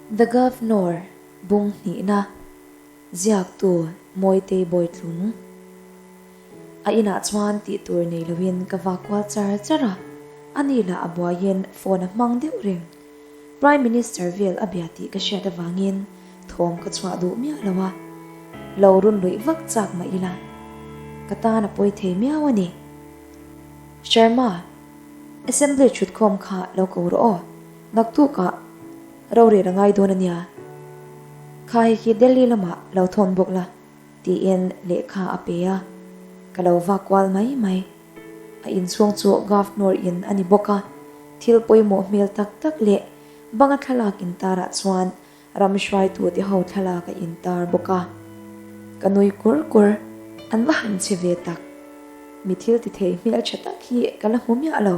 The Governor, Bung hnihna, Ziaktu, Mawitei Bawitlung. A inah chuan tih tur nei loin ka va kual char char a, ani lah a buaiin phone a hmang deuh reng. Prime Minister vel a bia tih ka hriat avangin thawm ka chhuah duh miah lo a, lo run luih vak chak mah ila ka tan a pawi thei miau a ni. Sharma, Assembly thutkhawm kha lo ko rawh aw, naktukah rorel a ngai dawn a nia. Kha hei hi Delhi lamah lo thawn bawk la tiin lehkha a pe a, ka lo vak kual mai mai. A inchhung chu Governor in a ni bawk a, thil pawimawh hmel tak tak leh banga thlalak intarah chuan ram hruaitute ho thlalak a intar bawk a. Ka nui kur kur, an va han che ve tak. Mi thil ti thei hmel tha tak hi ka la hmu miah lo.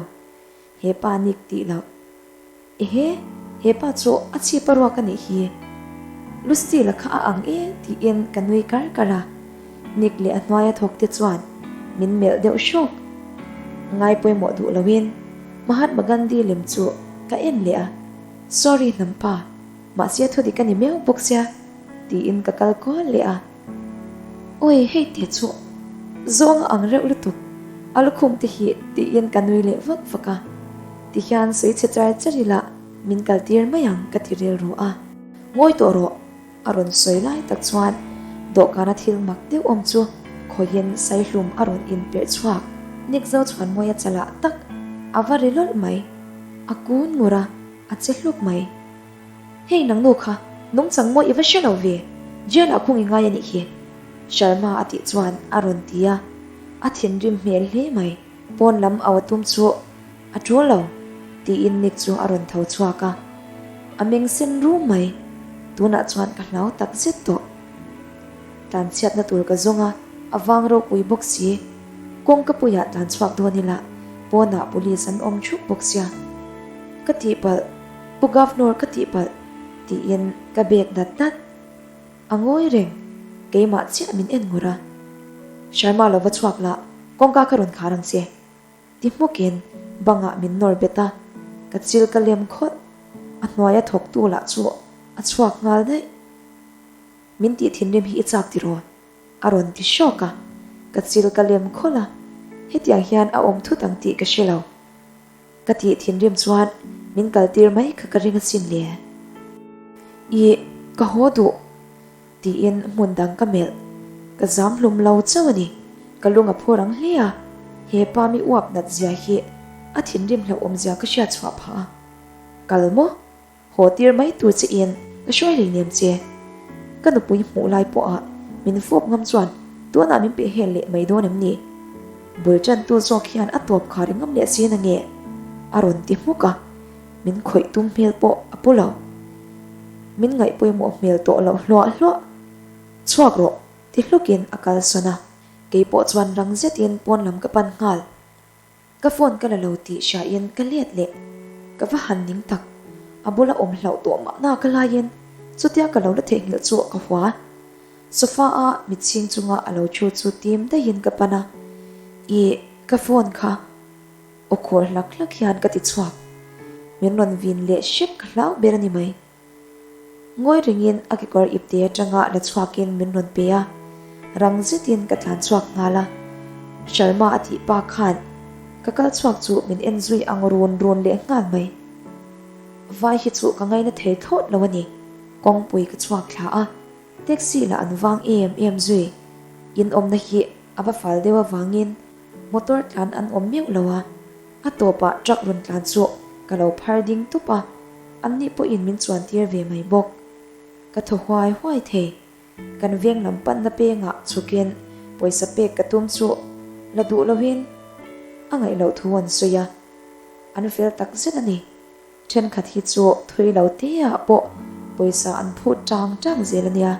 He pa nik tih loh. Ehe, he pa chu a chhip a ruak a nih hi. Lucy la kha a ang e tiin ka nui kar kar a. Nick leh a hnuaia thawk te chuan min melh deuh hrawk. Ngai pawimawh duh loin Mahatma Gandhi lem chu ka en leh a. Sorry hnampa, mahse thu dik a ni miau bawk sia tiin ka kal kual leh a. Awi hei te chu zawng a ang reuh lutuk, a lukhum te hi tiin ka nui leh vak vak a, tihian sawi chhe char char ila min kal tir mai ang ka ti rilru a. Ngawi tawh rawh a rawn sawi lai tak chuan dawhkana thil mak deuh awm chu khawiin saihlum a rawn inperh chhuak nik zo chhuan mawi a chalah tak a va ri lawlh mai, a kun ngur a, a che hluk mai. Hei nangnu kha nungchang maw i va hre lo ve, jail ah khung i ngai a nih hi Sharma a tih chuan a rawn ti a, a thinrim hmel hle mai. Pawn lam au a tum chu a tul lo tiin Nick chu a rawn tho chhuak a, a meng sen rum mai, tunah chuan ka hlau tak zet tawh. Tlanchhiatna tur ka zawng a, a vang ropui bawk si. Kawngka puiah tlan chhuak dawn ila pawnah police an awm thup bawk sia ka tihpalh. Pu Governor ka tihpalh tiin ka bek dat dat. A ngawi reng, keimah chiah min en ngur a. Sharma lo va chhuak lah, kawngka ka rawn khar ang che. Ti hmukin bangah min nawr bet a, ka chil ka lem khawlh. A hnuaia thawktu lah chu a chhuak nghal daih. Min tih thinrim hi i chak tiraw? A rawn ti hrawk a, ka chil ka lem khawlh a, hetiang hian a awm thut ang tih ka hre lo. Ka tih thinrim chuan min kal tir mai kha ka ring asin le. Ih, ka haw duh tiin hmun dang ka melh. Ka zam hlum lo chauh a ni. Ka lung a phur ang hle a, he pa mi uap nat zia hi a thinrim hlauhawm zia ka hriat chhuah phah a. Kal maw? Haw tir mai tur che in ka hruai lei nem che. Ka nupui hmuh lai pawha min fawp ngam chuan tunah min peh hel leh mai dawn em ni? Bul tantu zawk hian a tawp kha ri ngam leh si na nge? A rawn ti hmuk a, min khawih tum hmel pawh a pu lo. Min ngaih pawimawh hmel tawh loh hluah hluah. Chhuak rawh ti hlukin a kalsawn a, keipawh chuan rang zetin pawn lam ka pan nghal. Ka phone ka la lo tih hria in ka let leh. Ka va han ning tak. A bula awm hlauh tawh mahna ka laiin chutia ka lo la theihnghilh chu ka hua. Sofa a mitchhing chunga a lo thu chu tim daihin ka pan a, Ih, ka phone kha. Aw khur hlak hlak hian ka ti chhuak. Min rawn vin leh hrep ka hlau ber a ni mai. Ngawi ringin a kekawr ipte atanga la chhuakin min rawn pe a, rang zetin ka tlan chhuak nghal a. Sharma a tih pa khan ka kal chhuak chu min en zui ang run run leh nghal mai. Vai hi chu ka ngaina thei thlawt lo a ni, kawngpui ka chhuak thla a, taxi lah an vang em em zui. In awmna hi a va fal deuh avangin motor tlan an awm meuh lo a. A tawpah truck rawn tlan chu ka lo phar ding tup a, anni pawhin min chuan tir ve mai bawk. Ka thaw huai huai thei. Kan veng lam panna pengah chhukin pawisa pek ka tum chu la duh lohin a ngaih loh thu an sawi a, an fel tak zet a ni. Thenkhat hi chu thui lo te ah pawh pawisa an phut tang tang zel a nia.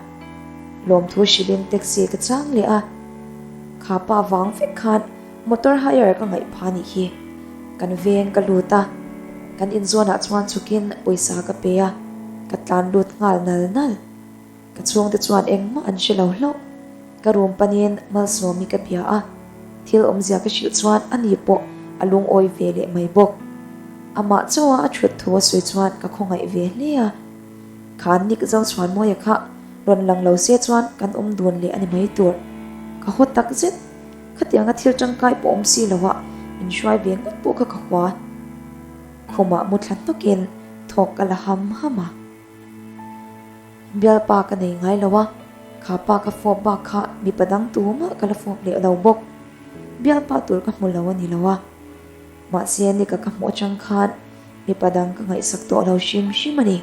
Lawmthu hrilhin taxi ka chang leh a, kha pa vang vek khan motor hire ka ngaih pha nih hi. Kan veng ka lut a, kan inzawnah chuan chhukin pawisa ka pe a, ka tlan lut nghal nal nal. Ka chhungte chuan engmah an hre lo hlauh. Ka room panin Malsawmi ka bia a, thil awmzia ka hrilh chuan ani pawh a lungawi ve leh mai bawk. Amah chauha a thut thu a sawi chuan ka khawngaih ve hle a. Kha Nick Zochhuanmawia kha rawn lang lo se chuan kan awm dun leh a ni mai tur. Ka haw tak zet. Khatianga thil tangkai pawh awm si loah min hruai ve ngawt pawh kha ka hua. Khumah mu thla hnawkin thawk ka la ham ham a. Bialpa ka nei ngai lo a, kha pa ka fawp bak kha mipa dang tumah ka la fawp leh lo bawk. Bialpa tur ka hmu lo a ni lo a. Mahse nika ka hmuh atang khan mipa dang ka ngaihsak tawh lo hrim hrim a ni.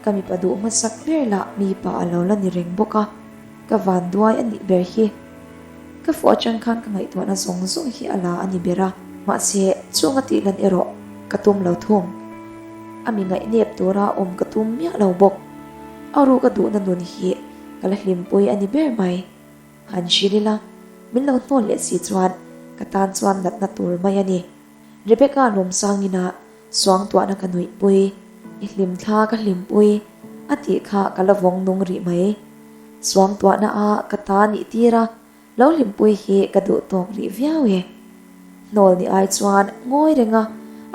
Ka mipa duh hmasak ber lah mipa a lo la ni reng bawk a, ka vanduai a nih ber hi. Ka fuh atang khan ka ngaihtuahna zawng zawng hi a la a ni ber a, mahse chunga tih lan erawh ka tum lo thung. A mi ngaihnep tura awm ka tum miah lo bawk. A ruka duhna nun hi ka la hlimpui a ni ber mai. Han hrilh ila, min lo hnawl leh si chuan ka tan chuan natna tur mai a ni. Rebecca Lawmsangina suangtuahna ka nuihpui, i hlimthla ka hlimpui a tih kha ka la vawng nung rih mai. Suangtuahna a ka ta nih tir a, lo hlimpui hi ka duh tawk rih viau e. Hnawl ni ai chuan ngawi renga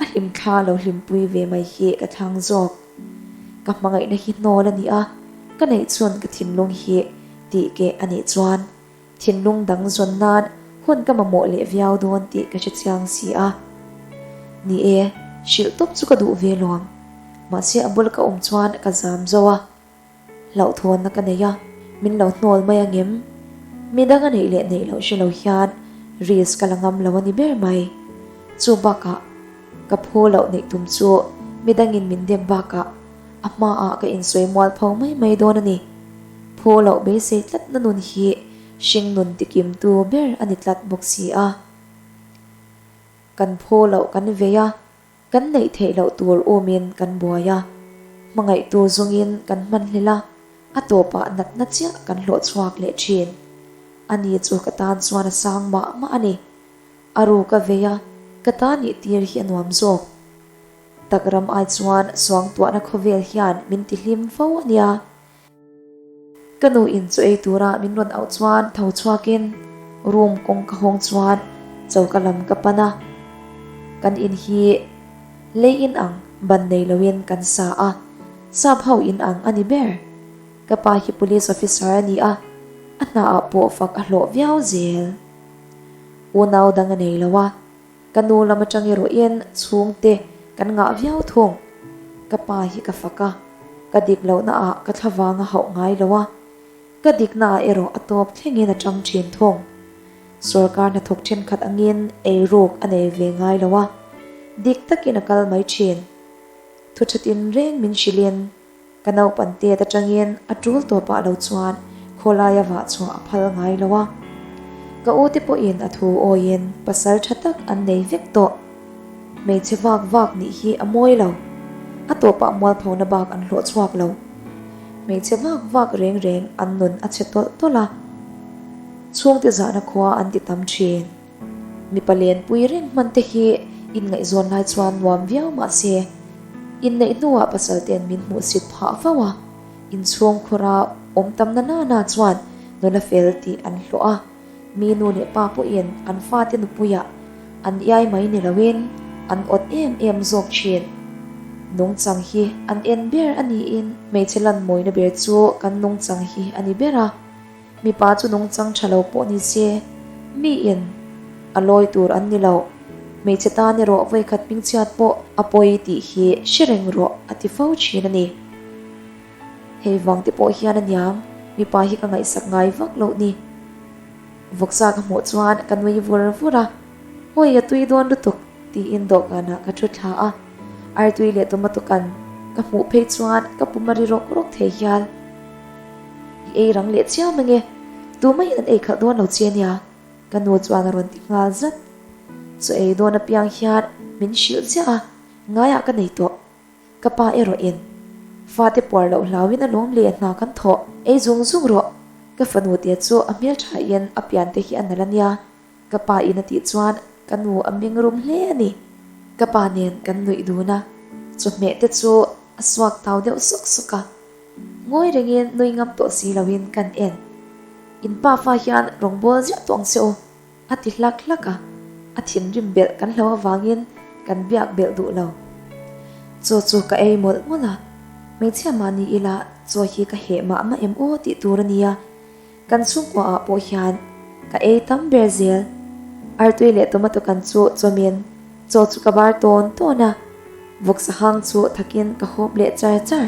a hlimthla lo hlimpui ve mai hi ka thlang zawk. Ka hmangaihna hi hnawl a ni a, ka neih chhun ka thinlung hi tih keh a nih chuan thinlung dang zawn nan hun ka mamawh leh viau dawn tih ka hre chiang si a. Ni e, hrilh tawp chu ka duh ve lawm. Mahse a bul ka awm chuan ka zam zo a, hlauhthawnna ka nei a, min lo hnawl mai angem? Midang a neih leh neih loh hre lo hian risk ka la ngam lo a ni ber mai. Chu bakah ka phu loh neih tum chu midangin min dem bakah a hmaah ka insawi mual pho mai mai dawn a ni. Phu loh beisei tlatna nun hi hring nun tikimtu ber a ni tlat bawk si a. Kan phu loh kan vei a, kan neih theih loh tur umin kan buai a, hmangaihtu zungin kan hman hlel a, a tawpah natna chiah kan hlawh chhuak leh thin. Ani chu ka tan chuan a sang mah mah a ni. A ru ka vei a, ka ta nih tir hi a nuam zawk. Tak ram ai chuan suangtuahna khawvel hian min ti hlim fo a nia. Ka nu in chu ei tura min rawn auh chuan tho chhuakin room kawng ka hawng chuan choka lam ka pan a. Kan in hi lei in ang ban nei loin kan sa a, sap ho in ang a ni ber. Ka pa hi police officer a ni a, a hna ah pawh fak a hlawh viau zel. Unau dang a nei lo a. Ka nu lam atang erawhin chhungte kan ngah viau thung. Ka pa hi ka fak a, ka dik lohna ah ka thlavang a hauh ngai lo a, ka dikna ah erawh a tawp thlengin a tang thin thung. Sorkar hnathawk thenkhat angin eiruk a nei ve ngai lo a, dik takin a kal mai thin. Thu thatin reng min hrilhin. Ka naupan tet atangin a tul tawpah lo chuan khawlaia vah chhuah a phal ngai lo a. Ka u te pawhin a thu awiin pasal tha tak an nei vek tawh. Hmeichhe vak vak nih hi a mawi lo. A tawpah mualphona bak an hlawh chhuak lo. Hmeichhe vak vak reng reng an nun a chhe tawlh tawlh a. Chhungte zahna khua an ti tam thin. Mipa lenpui reng hman te hi inngaihzawn lai chuan nuam viau mah se, inneih hnuah pasal ten min hmuhsit phah fo a, inchhung khura awm tam na nana chuan nula fel tih an hlawh a, mi nu leh pa pawhin an fate nupuiah an iai mai ni loin an awt em em zawk thin. Nungchang hi an en ber a niin hmeichhe lan mawina ber chu kan nungchang hi a ni ber a. Mipa chu nungchang tha lo pawh ni se, miin a lawi tur an ni lo. Hmeichhe tan erawh vawikhat hmingchhiat pawh a pawi tih hi hre reng rawh a ti fo thin a ni. Hei vang te pawh hian aniang mipa hi ka ngaihsak ngai vak loh ni. Vawksa ka hmuh chuan ka nui vur vur a, Hawi a tui dawn lutuk tiin dawhkanah ka thu thla a. Artui leh tomato kan ka hmuh phei chuan ka pum a ri rawk rawk thei hial. I ei rang leh chiam ange, tumaiin an ei khalh dawn lo che nia, ka nu chuan a rawn ti nghal zat. Chaw ei dawn apiang hian min hrilh chiah a, ngaiah ka nei tawh. Ka pa erawhin fate puar loh hlauin a lawm leh hna kan thawh, ei zung zung rawh, ka fanu te chu a hmelthain a pian te hi a nalh ania. Ka pa in a tih chuan ka nu a meng rum hle a ni. Ka pa nen kan nuih dun a, chawhmeh te chu a suak tau deuh sawk sawk a. Ngawi rengin nui ngam tawh si loin kan en. In pa fa hian rawngbâwl ziah tawh ang che u, a ti hlak hlak a. A thinrim belh kan hlo avangin kan biak belh duh lo. Chaw chu ka ei mawlh mawlh a. Hmeichhia mah ni ila chaw hi ka heh mah mah em aw tih tur a nia. Kan chhungkua ah pawh hian ka ei tam ber zel. Artui leh tomato kan chu chawmin chaw chu ka bar tawn tawn a, vawksa hang chu thakin ka hawp leh char char.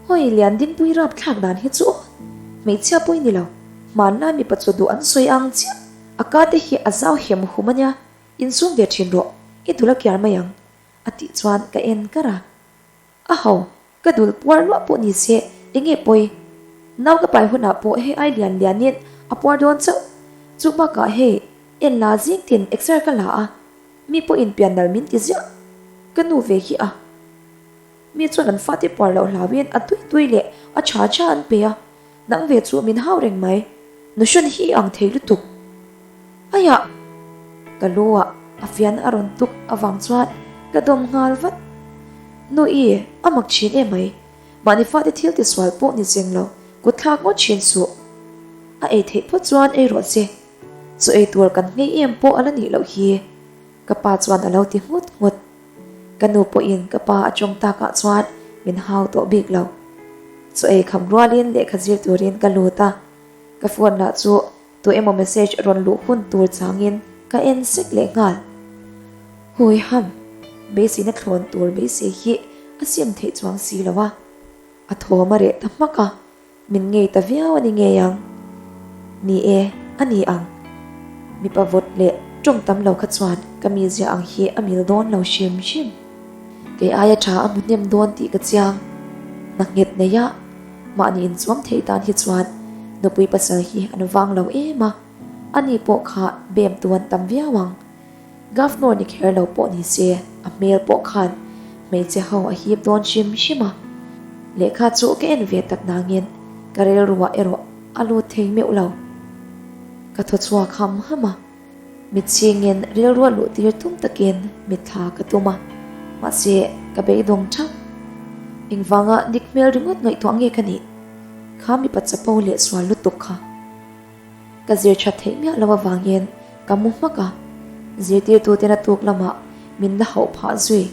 Hawi lian dingpui rap thlak dan hi chu aw, hmeichhia pawi ni lo, hmanlai mipa chaw duh an sawi ang chiah, a ka te hi a zau hem hum a nia, insum ve thin rawh, i dul a kiar mai ang, a tih chuan ka en kar a. A ho, ka dul puar luah pawh ni se, enge pawi? Nau ka pai hunah pawh hei ai lian lianin a puar dawn chauh. Chu bakah hei, en la zing tin exer ka la a, mi pawhin pian nal min ti ziah. Ka nu ve hi a. Mi chuan an fate puar loh hlauin a tui tui leh a tha tha an pe a. Nang ve chu min hau reng mai. Nuhrawn hi i ang thei lutuk. Aiah! Ka lu ah a fian a rawn tuk avang chuan ka dawm nghal vat. Nu i, a mak thin em mai. Mahni fate thil ti sual pawh ni cheng lo, kut thlak ngawt thin suh. A ei theih phawt chuan ei rawh che. Chu ei tur kan nghei em pawh a la nih loh hi. Ka pa chuan a lo ti nghut nghut. Ka nu pawhin ka pa a tawng takah chuan min hau tawh bik lo. Chaw ei kham rualin lehkha zir turin ka lut a, ka phone lah chu tu emaw message rawn luh hun tur changin ka en sek leh nghal. Hui ham, beiseina thlawn tur beisei hi a sim theih chuang si lo a, a thawm a reh ta hmak a. Min ngei ta viau a ni ngei ang. Ni e, a ni ang. Mipa vawt leh tawng tam lo kha chuan ka mizia ang hi a mil dawn lo hrim hrim. Kei aia tha a hmu hnem dawn tih ka chiang. Hna nghet neia mahni inchuam theih tan hi chuan nupui pasal hi an vang lo em a, ani pawh kha bem tu an tam viau ang. Governor ni kher lo pawh ni se, a hmel pawh khan hmeichhe ho a hip dawn hrim hrim a. Lehkha chu ka en ve tak nangin ka rilruah erawh a lut thei meuh lo. Ka thaw chhuak ham ham a, mitchhingin rilrua luh tir tum takin mitthla ka tum a, mahse ka beidawng thak. Engvanga dik hmel ringawt ngaihtuah nge ka nih? Kha mipa chapo leh sual lutuk kha. Ka zir that theih miah lo avangin ka mu hmak a, zirtirtuten a tuk lamah min la hauh phah zui.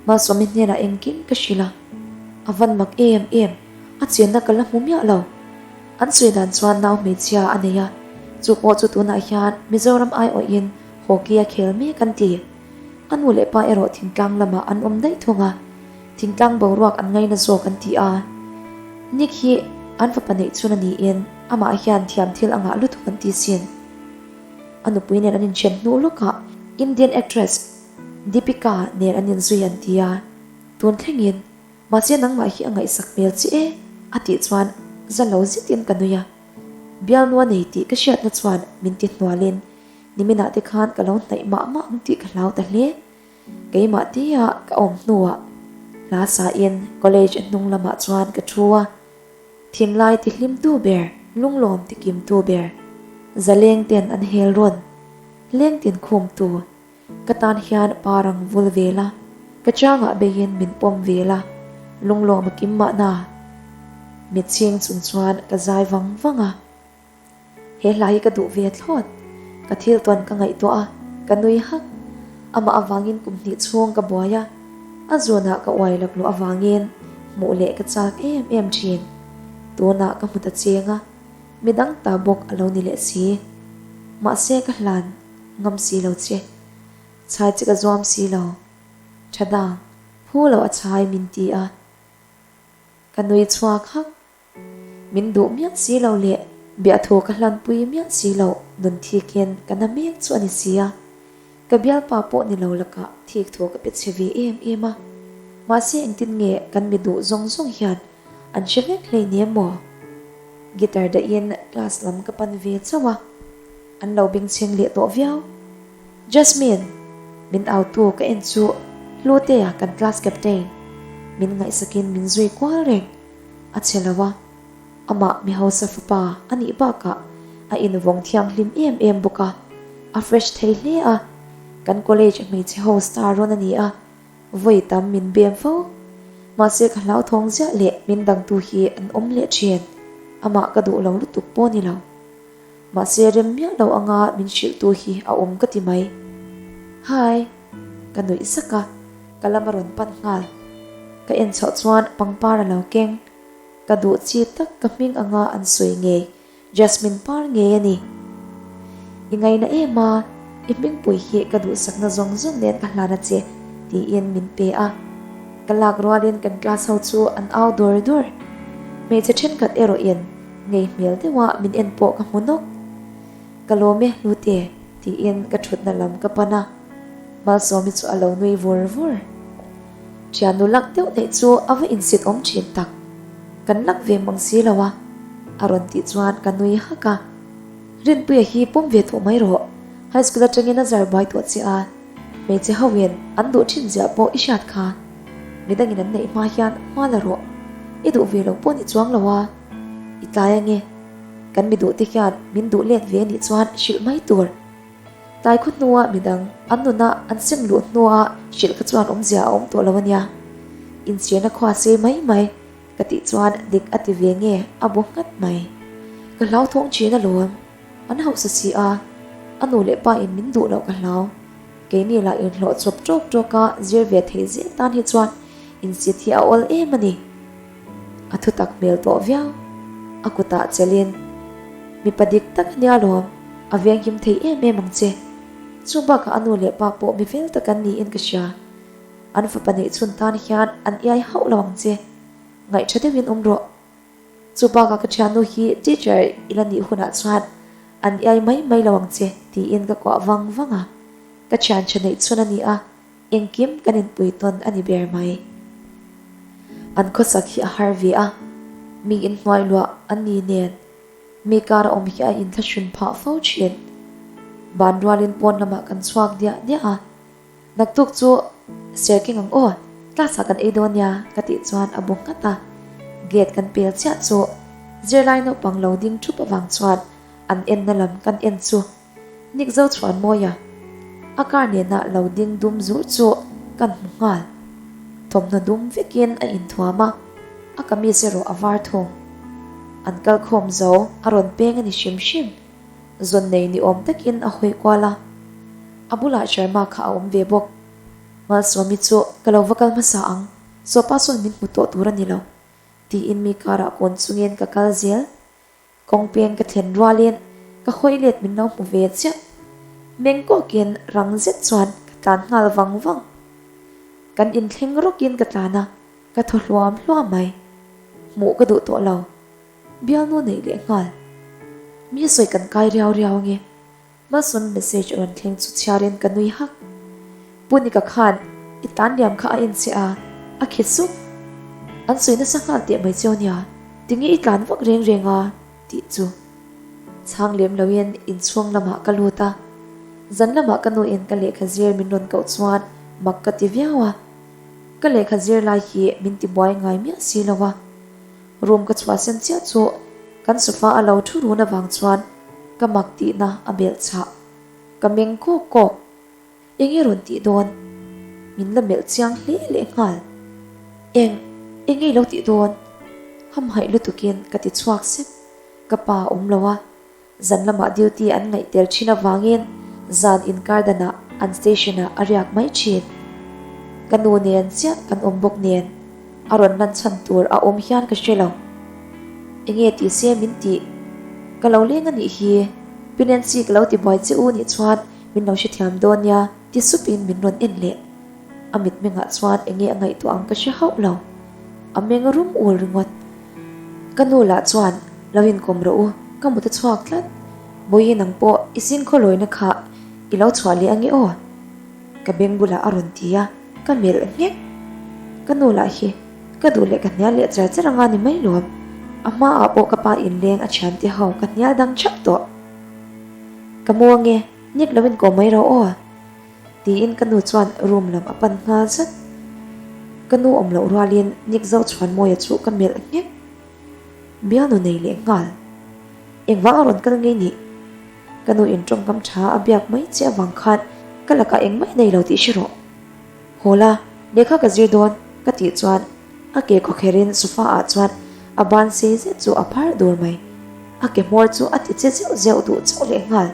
Malsawmi hnenah engkim ka hrilh a, a van mak em em, a chenna ka la hmu miah lo. An sawi dan chuan nau hmeichhia a nei a, chu pawh chu tunah hian Mizoram aiawhin hockey a khel mek an ti. A nu leh pa erawh thingtlang lamah an awm daih thung a. Thingtlang boruak an ngaina zawk an ti a, Nick hi an fapa neih chhun a niin amah hian thiam thil a ngah lutuk an ti sin. A nupui nen an inthen hnu lawkah Indian actress Deepika nen an inzui an ti a, tun thlengin mahse nangmah hi a ngaihsak hmel che e a tih chuan za lo zetin ka nui a, bialnu a nei tih ka hriatna chuan min ti hnualin niminah te khan ka lo hnaih mah mah ang tih ka hlau ta hle. Keimah tia ka awm hnuah hla sain college hnung lamah chuan ka thu a, thinlai ti hlimtu ber, lunglawm ti kimtu ber, zaleng ten an hel rawn, leng tin khumtu, ka tan hian parang vul ve la, ka changah beiin min pawm ve la, lunglawm a kim mahna. Mitchhing chung chuan ka zai vang vang a. He hla hi ka duh ve thlawt. Ka thil tawn ka ngaihtuah a, ka nui hak. Amah avangin kum hnih chhung ka buai a, a zunah ka uai lak luh avangin hmuh leh ka chak em em thin. Tunah ka hmu ta cheng a, midang ta bawk a lo ni leh si. Mahse ka hlan ngam si lo che. Chhai che ka zuam si lo. Tha dang, phu lo a chhai min ti a. Ka nui chhuak hak. Min duh miah si lo leh biahthu ka hlanpui miah si lo nun thikin ka na mek chu a ni si a. Ka bialpa pawh ni lo lakah thik thu ka pe chhe ve em em a. Mahse engtin nge kan mi duh zawng zawng hian an hre vek hleinem maw? Guitar dahin class lam ka pan ve chauh a, an lo bengchheng leh tawh viau. Jasmine! Min autu ka en chu Hlutea kan class captain min ngaihsakin min zui kual reng. A che lo a, amah mi hausa fapa a nih bakah a invawng thianghlim em em bawk a, a fresh thei hle a, kan college hmeichhe ho star rawn a ni a, vawi tam min bem fo. Mahse ka hlauthawng ziah leh min dangtu hi an awm leh thin, amah ka duh lo lutuk pawh ni lo. Mahse rem miah lo anga min hrilhtu hi a awm ka ti mai. Hi! Ka nuih sak a, ka lam a rawn pan nghal. Ka en chhoh chuan pangpar a lo keng. Ka duh chi tak ka hming anga an sawi ngei Jasmine par ngei a ni. I ngaina em a, i hmingpui hi ka duhsakna zawng zawng nen ka hlan a che, tiin min pe a. Ka lak rualin kan class ho chu an au dur dur. Hmeichhe thenkhat erawhin ngei hmel deuha min en pawh ka hmu nawk. Ka lawm e Hlute, tiin ka thutna lam ka pan a. Malsawmi chu a lo nui vur vur. Thiannu lak deuh neih chu a va insit awm thin tak. Kan lak ve mang si lo a, a rawn tih chuan ka nui hak a. Rinpuia hi pawm ve tawh mai rawh, high school atangin a zar buai tawh che a, hmeichhe hoin an duh thin ziah pawh i hriat kha. Midangin an neih hma hian hma la rawh, i duh ve lo pawh ni chuang lo a, i tlai ange. Kan mi duhte hian min duh let ve nih chuan hrilh mai tur. Tlai khaw hnua midang an nuna an sem luh hnua hrilh kha chuan awmzia a awm tawh lo a nia. Inchhirna khua sei mai mai ka tih chuan dik a ti ve nge a bu nghat mai. Ka hlauthawng thin alawm, an hausa si a, a nu leh pa in min duh loh ka hlau. Keini lah inhlawh chawp tawk tawk a zir ve thei zel tan hi chuan insit hi a awl em a ni. A thutak hmel tawh viau. A kutah chelin, Mipa dik tak a nia lawm, a venghim thei em em ang che. Chu bakah a nu leh pa pawh mi fel tak an niin ka hria. An fapa neih chhun tan hian an iai hauh lo ang che. Ngaihṭha deuhin awm rawh. Chu bakah ka thiannu hi teacher i la nih hunah chuan an iai mai mai lo ang che tiin ka kuah vang vang a. Ka thianṭha neih chhun a ni a. Engkim kan inpui tawn a ni ber mai. An khawsak hi a har ve a, mi inhnuai luah an ni nen mi kar a awm hi a inthlahrun phah fo thin. Ban rualin pawn lamah kan chhuak diah diah a, Naktuk chu serkeng ang aw, class ah kan ei dawn nia ka tih chuan a bu nghat a, gate kan pel chiah chu zirlai naupang lo ding thup avang chuan an enna lam kan en chu Nik zo chhuan mawi a, a car nena lo ding dum zur chu kan hmu nghal. Thawmhnaw dum vekin a inthuam a, a kamis erawh a var thung. An kal khawm zo a rawn peng a ni hrim hrim. Zawn nei ni awm takin a hawi kual a, a bulah Sharma kha a awm ve bawk. Malsawmi chu ka lo va kal hmasa ang, Sawpa sawn min hmu tawh tur a ni lo, tiin mi karah kawn chungin ka kal zel. Kawng peng ka thlen rualin ka hawi let min lo hmu ve chiah. Meng kawkin rang zet chuan ka tlan nghal vang vang. Kan inthleng rawkin ka tlan a, ka thaw hluam hluam mai. Hmuh ka duh tawh lo. Bialnu neih leh nghal. Mi sawi kan kai riau riau ange. Hmasawn message a rawn thleng chu chhiarin ka nui hak. Pu Nika khan i tan liam kha a en che a, a khi sup. An sawi nasa nghal teh mai cheu nia, tinge i tlan vak reng reng a? tih chu. Chhang lem loin inchhung lamah ka lut a, zan lamah ka nuin ka lehkha zir min rawn koh chuan mak ka ti viau a. Ka lehkha zir lai hi min ti buai ngai miah si lo a. Room ka chhuahsan chiah chu kan sofa a lo thu run avang chuan ka mak tihna a belh chah. Ka meng kawk kawk. Eng i rawn tih dawn? Min la melh chiang hle leh nghal. Eng, eng i lo tih dawn? Hamhaih lutukin ka ti chhuak sep. Ka pa a awm lo a. Zan lamah duty an ngaih tel thin avangin zan inkar danah an station ah a riak mai thin. Ka nu nen chiah kan awm bawk nen a rawn lan chhan tur a awm hian ka hre lo. Enge tih se min tih? Ka lo leng a nih hi, Pi Nancy ka lo ti buai che u nih chuan min lo hrethiam dawn nia ti supin min rawn en leh. A mitmengah chuan enge a ngaihtuah ang ka hre hauh lo. A meng rum ul ringawt. Ka nu lah chuan lo inkawm rawh u, ka mut a chhuak tlat. Bawihi nang pawh i singkhaw lawina kha i lo chhuah leh ange aw? Ka beng bulah a rawn ti a, ka melh nghek. Ka nu lah hi ka duh leh ka hnial leh char char anga ni mai lawm. A hmaah pawh ka pa inleng a thiante ho ka hnial dang thap tawh. Ka mu ange, nik lo inkawm mai rawh aw? Tiin ka nu chuan room lam a pan nghal zat. Ka nu awm loh rualin Nick Zochhuanmawia chu ka melh nghek. Bialnu nei leh nghal. Engvang a rawn kal ngei nih? Ka nu in tawngkam tha a biak mai che avang khan ka lakah engmah i nei lo tih hre rawh. Haw la, lehkha ka zir dawn ka tih chuan a ke khawkherin sofa ah chuan a ban sei zet chu a phar dur mai. A ke hmawr chu a ti che zeuh zeuh duh chauh leh nghal.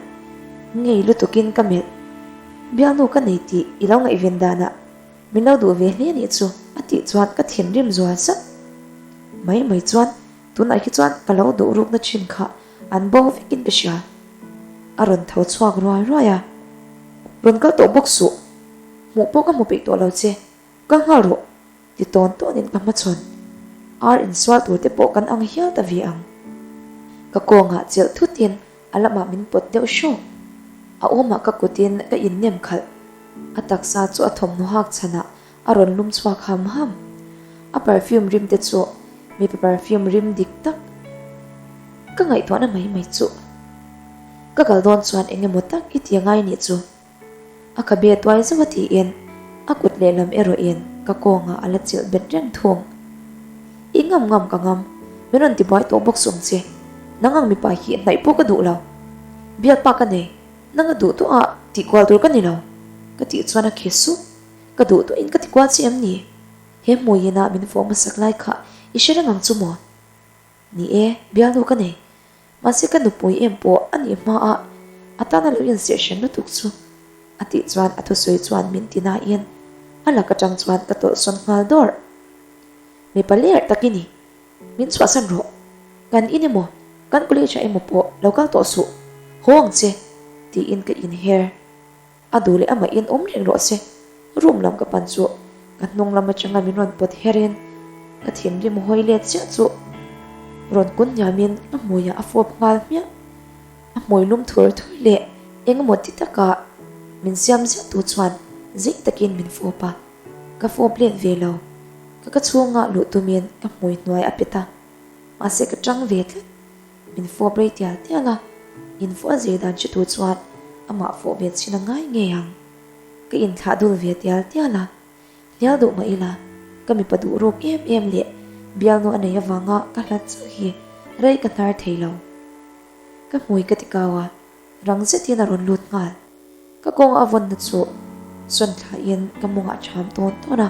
Ngei lutukin ka melh. Bialnu ka nei tih i lo ngaihven danah min lo duh ve hle nih chu a ti. tih chuan ka thinrim zual zauh mai mai chuan tunah hi chuan ka lo duh rukna thin kha an bo vekin ka hria. A rawn tho chhuak ruai ruai a, Rawn kal tawh bawk suh, hmuh pawh ka hmu peih tawh lo che, kal nghal rawh ti tawn tawnin ka hmachhawn. Ar insual tur te pawh kan ang hial ta ve ang. Ka kawngah chelh thutin a lamah min pawt deuh hrawk. A awmah ka kutin ka innem khalh. A taksa chu a thawmhnaw hak chhanah a rawn lum chhuak ham ham. A perfume rim te chu mipa perfume rim dik tak ka ngaihtuahna mai mai chu. Ka kal dawn chuan eng emaw tak i ti angai nih chu. A khabe tuai zauh a tiin a kut lehlam erawhin ka kawngah a la chilh bet reng thung. I ngam ngam ka ngam, min rawn tibuai tawh bawk sum che. Nang ang mipa hi hnaih pawh ka duh lo. Bialpa ka nei, nang a duh tawh a tihkual tur ka ni lo, ka tih chuan a khi sup. Ka duh tawhin ka tikual che em ni? He hmuiin a min fawh hmasak lai kha i hre reng ang chu maw? Ni e, bialnu ka nei. Mahse ka nupui em pawh a nih hma a a tana lo inserh hran lutuk chu a tih chuan a thusawi chuan min ti nain a lak atang chuan ka tawlhsawn nghal dawrh. Mipa ler tak i ni, min chhuahsan rawh. Kan in emaw, kan college ah emaw pawh lo kal tawh suh, haw ang che tiin ka inher. A duh leh amah in awm reng rawh se. Room lam ka pan chu ka hnung lam atanga min rawn pawt her in ka thinrim hawi let chiah chu rawn kun hniam in a hmui ah a fawp nghal hmiah. A hmui lum thur thur leh engemaw ti taka min siam ziah tu chuan zing takin min fawp a, ka fawp let ve lo. Ka ka chhungah luh tumin ka hmui hnuai a pet a, mahse ka tang ve tlat. Min fawp rei tial tial a, in fawh a zir dan hre tur chuan amah fawh ve chhin a ngai ngei ang. Ka inthlah dul ve tial tial a, hnial duh mah ila ka mipa duh ruk em em leh bialnu a nei avanga ka hlat chauh hi rei ka hnar thei lo. Ka hmui ka ti kau a, rang zetin a rawn lut nghal. Ka kawng a vawnna chu sawn thlain ka mawngah ṭham tawn tawn a,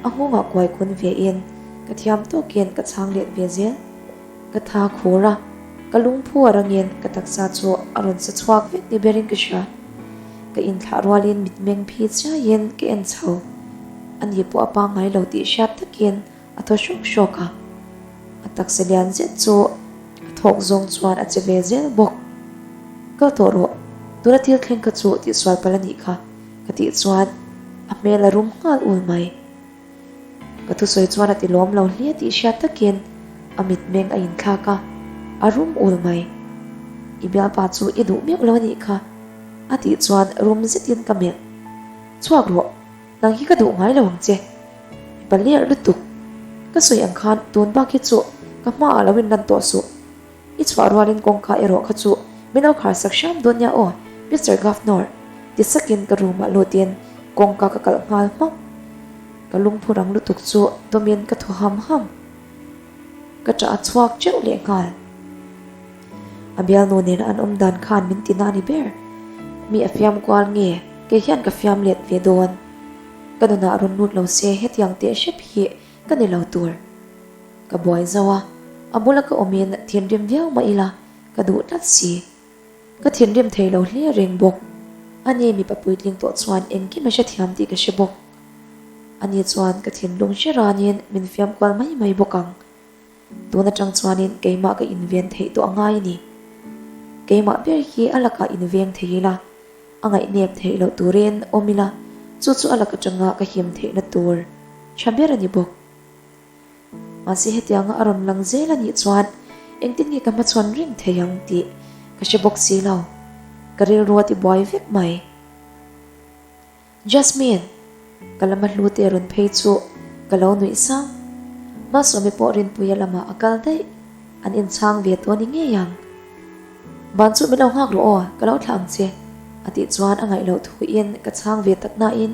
a nghawngah kuai kun vein ka thiam tawkin ka chhang let ve zel. Ka tha khur a, ka lungphu a rangin ka taksa chu a rawn sa chhuak vek ni berin ka hria. Ka inthlah rualin mitmeng phi chiaiin ka en chho. Ani pawh a pangngai lo tih hriat takin A thaw hrawk hrawk a, a taksa lian zet chu a thawk zawng chuan a che ve zel bawk. Kal tawh rawh, tuna thil thleng kha chu tihsual palh a nih kha, ka tih chuan a hmel a rum nghal ul mai. Ka thusawi chuan a ti lawm lo hle tih hriat takin a mitmeng a inthlak a, a rum ul mai. I bialpa chu i duh meuh lo a nih kha, a tih chuan rum zetin ka melh. Chhuak rawh. Nang hi ka duh ngai lo ang che. Mipa lerh lutuk. Ka sawi ang khan tun bak hi chu ka hmaah lo inlan tawh suh. I chhuah rualin kawngka erawh kha chu min lo khar sak hram dawn nia aw, Mister Governor, ti sakin ka room ah lutin kawngka ka kalh nghal hmak. Ka lungphu rang lutuk chu dawmin ka thaw ham ham. Ka ṭah a chhuak ṭeuh leh nghal. A bialnu nena an awm dan khan min ti na ni ber. Mi a fiam kual nge kei hian ka fiam let ve dawn. Ka nunah rawn lut lo se hetiang teh hrep hi ka ni lo tur. Ka buai zauh a, a bula ka awmin thinrim viau mah ila ka duh tlat si. Ka thinrim thei lo hle reng bawk. Ani mipa puitling tawh chuan engkim a hrethiam tih ka hre bawk. Ani chuan ka thinlung hre ranin min fiam kual mai mai bawk ang. Tun atang chuanin keimah ka inven theih tawh a ngai a ni. Keimah ber hi a lakah inveng thei ila, a ngaihnep theih loh turin awm ila, chu chu a lak atanga ka him theihna tur tha ber a ni bawk. Mahse hetianga a rawn lang zel a nih chuan engtin nge ka hmachhawn reng thei ang tih ka hre bawk si lo. Ka rilru a tibuai vek mai. Jasmine! Ka lama hlu te rawn phei chu ka lo nuih sang. Malsawmi pawh Rinpuia lamah a kal daih. An inchhang ve tawh a ni ngei ang. Ban chu min lo nghak rawh aw, ka lo thlah ang che, a tih chuan a ngaih loh thuin ka chhang ve tak nain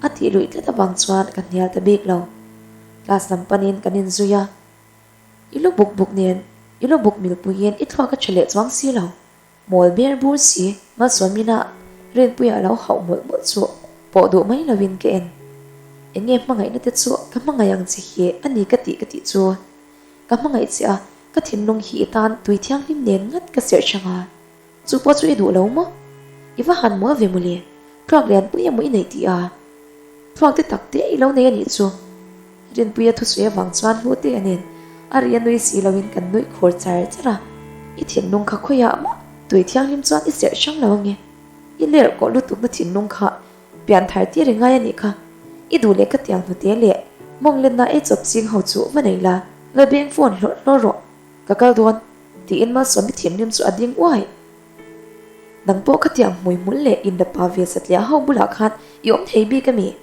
a tih luih tlat avang chuan ka hnial ta bik lo. Class lam panin kan inzui a, I lu buk buk nen, i lu buk milpuiin i thluak a tha leh chuang si lo. Mawl ber bur si, Malsawmina Rinpuia lo hauh mawlh mawlh chu pawh duh mai lovin ka en. Eng nge hmangaihna te chu ka hmangaih ang che hi a ni ka tih ka tih chu. Ka hmangaih che a, ka thinlung hi i tan tui thianghlim nen ngat ka serh hrang a. Chu pawh chu i duh lo maw? I va han mawl ve mawle, thluak lianpui emaw i neih tih a? Thluak te tak te i lo nei a nih chu. Rinpuia thusawi avang chuan Hlutea nen a ri a nui si loin kan nuih khur char char a. I thinlung kha khawiah mah tui thianghlim chuan i serh hrang lo ange. I lerh kawh lutukna thinlung kha pian thar tir i ngai a nih kha. I duh leh ka tiang hnute leh mawng lenna ei chawp ching ho chu va nei la, va beng phone hlawrh hlawrh rawh. Ka kal dawn, tiin Malsawmi thinrim chu a ding uai. Nang pawh khatiang hmuihmul leh inlapa ve satliah ho bulah khan i awm thei bik a mi?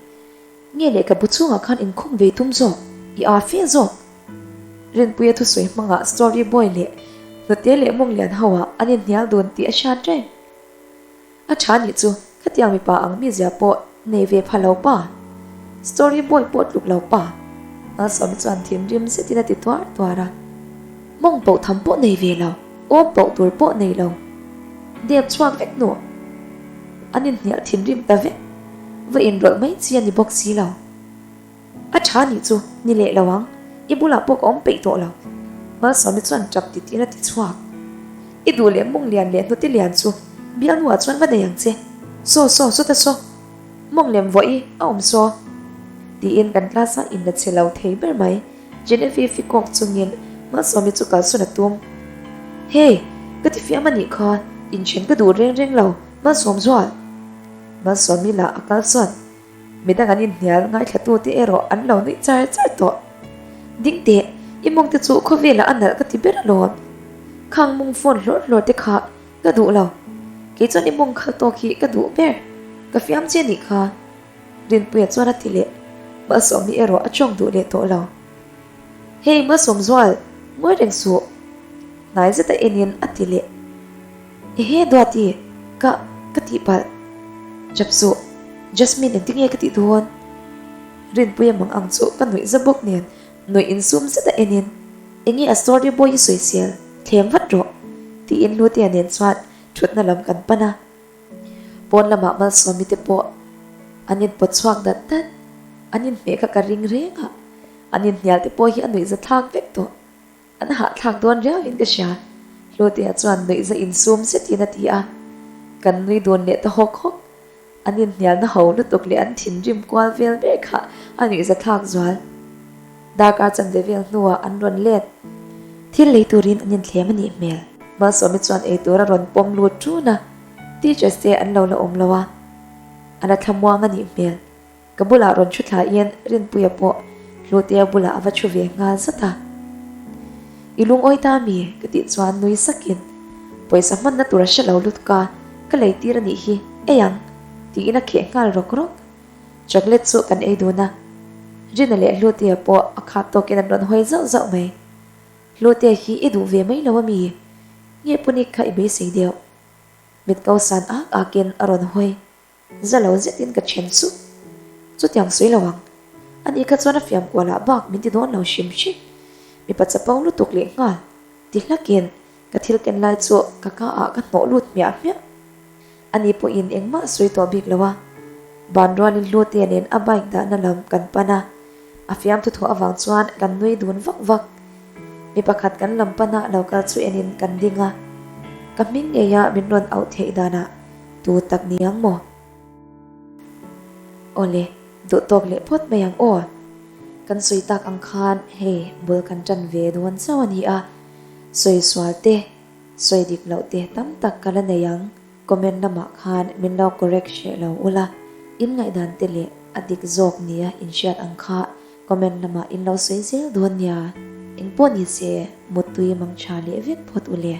Nge lehkhabu chhungah khan inkhawm ve tum zawk, i aa fe zawk. Rinpuia thusawi hmangah Story Boy leh hnute leh mawng lian ho ah an inhnial dun tih a hriat reng. A tha nih chu khatiang mipa ang mizia pawh nei ve pha lo pa. Story Boy pawh tluk lo pa. Malsawmi chuan thinrim zetin a ti tuar tuar a. Mawng poh tham pawh nei ve lo, awm poh tur pawh nei lo. Dep chhuak vek hnuah an inhnial thinrim ta vek. Va inrawlh mai chi a ni bawk si lo. A tha nih chu ni leh lo ang, i bulah pawh ka awm peih tawh lo. Malsawmi chuan tap ti tiin a ti chhuak. I duh leh mawng lian leh hnute lian chu bialnuah chuan va nei ang che. Saw saw sawta saw. Mawng lem vuah i a awm saw. Tiin kan class a inla che lo thei ber mai. Genevieve kawk chungin Malsawmi chu kalsawn a tum. Hey! Ka ti fiam a nih kha, inthen ka duh reng reng lo, Malsawm zual! Malsawmi lah a kalsawn. Midang an inhnial ngaithlatute erawh an lo nuih char char tawh. Ding teh, i mawngte chu khawvelah a nalh ka ti ber alawm. Khang mawng phone hlawr hlawr te kha ka duh lo. Kei chuan i mawng khal tawk hi ka duh ber. Ka fiam che nih kha. Rinpuia chuan a ti leh. Malsawmi erawh a tawng duh leh tawh lo. Hei Malsawmzual, ngawi reng suh. Hnai zeta enin a ti leh. Ehe Duati, ka, ka tihpalh. Chap suh, Jasmine engtinge ka tih dawn? Rinpuia mang ang chu ka nuih za bawk nen nuih insum zeta enin, Enge a story boy i sawisel, thlem vat rawh, tiin Hlutea nen chuan thutna lam kan pan a. Pawn lamah Malsawmi te pawh an inpawt chhuak dat dat, an inhmeh kha ka ring reng a, an inhnial te pawh hi a nuih za thlak vek tawh. An hahthlak dawn riau in ka hria, Hlutea chuan nuihza insum zetin a ti a. Kan nui dun leh ta hawk hawk. An inhnialna ho lutuk leh an thinrim kual vel ber kha a nuihza thlak zual. Darkar chanve vel hnuah an rawn let. Thil lei turin an inthlem a nih hmel. Malsawmi chuan eitur a rawn pawm lut ṭun a, teachers te an lo la awm lo a, a la thlamuang a nih hmel. Ka bulah rawn thu thlain Rinpuia pawh Hlutea bulah a va thu ve nghal zat a. I lungawi ta mi? ka tih chuan nui sakin, Pawisa hmanna tur a hre lo lutuk a, ka lei tir a nih hi, ei ang, tiin a kheh nghal rawk rawk. Chocolate chu kan ei dun a, Rina leh Hlutea pawh a khat tawkin an rawn hawi zauh zauh mai. Hlutea hi i duh ve mai lo a mi? Nge Punik kha i beisei deuh? Mit ko san ak akin a rawn hawi. Za lo zetin ka then chu. Chutiang sawi lo ang. Ani kha chuan a fiam kualah bak min ti dawn lo hrim hrim. Mipa chapo lutuk leh nghal ti hlakin ka thil ken lai chu ka ka ah ka hnawh lut hmiah hmiah. Ani pawhin engmah sawi tawh bik lo a. Ban rualin Hlutea nen a bike dahna lam kan pan a. A fiamthu thawh avang chuan kan nui dun vak vak. Mi pakhat kan lam pana lo kal chu enin kan ding a. Ka hming ngeia min rawn auh theih danah Tu tak ni ang maw? Awle, duh tawk leh phawt mai ang aw. Kan sawi tak ang khan hei bul kan tan ve dawn chauh a ni a, sawi sual te, sawi dik loh te tam tak ka la nei ang. Comment lamah khan min lo correct hreh lo ula, in ngaihdan te leh a dik zawk nia in hriat ang kha comment lamah in lo sawi zel dawn nia. Engpawh ni se, muttui mang tha leh vek phawt ule.